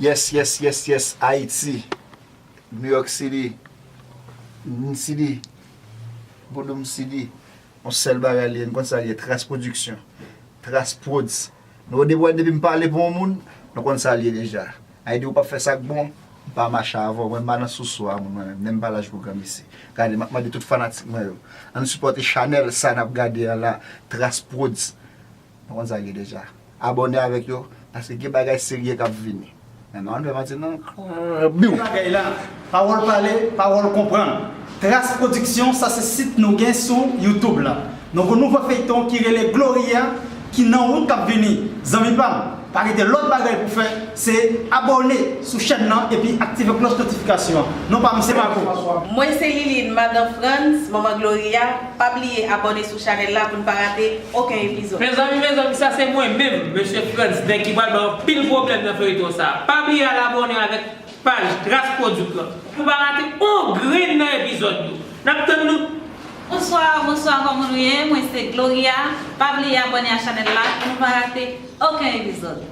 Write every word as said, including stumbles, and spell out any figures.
Yes, yes, yes, yes, Ayiti, New York City, N City, Boudoum City, yon sèl bagay li ye, n konn sa li ye, Tras Production, Tras Prodz. Nou depi, depi m pale pou yon moun, nou konn sa li ye deja. Ayiti ou p ap fè sa k bon, m pa mache avè w, mwen m pa nan sousou a moun mwen menm, menm pa laj pou granmesi. Gade, m ap mande tout fanatik mwen yo, ann sipòte chanèl sa n ap gade a la, Tras Prodz. Nou konn sa l ye deja. Abòne avèk yo, paske gen bagay serye k ap vini. Men nou ann fè manti non. Biw! Bagay la, pawòl pale, pawòl konprann. Tras Pwodiksyon, sa se sit nou gen sou YouTube la. Nou gon nouvo feyton ki rele Gloria, ki nan wout k ap vini. Zanmi pa m, pa rete lòt bagay pou fè, se abòne sou chèn nan epi aktive klòch notifikasyon an. Non pa m se Marco. Mwen se Liline, madan Frantz, manman Gloria. Pa bliye abòne sou chanèl la pou n pa rate okenn epizòd. Mezanmi, mezanmi, sa se mwen menm, mesye Frantz, nèg ki pral bay anpil pwoblèm nan feyton sa a. Pa bliye al abòne avèk paj Tras Pwodiksyon pou pa rate on grenn nan epizòd yo. N ap tann nou! Bonswa, bonswa, kòman nou ye? Mwen se Gloria. Pa bliye abòne a chanèl la pou nou pa rate okenn epizòd.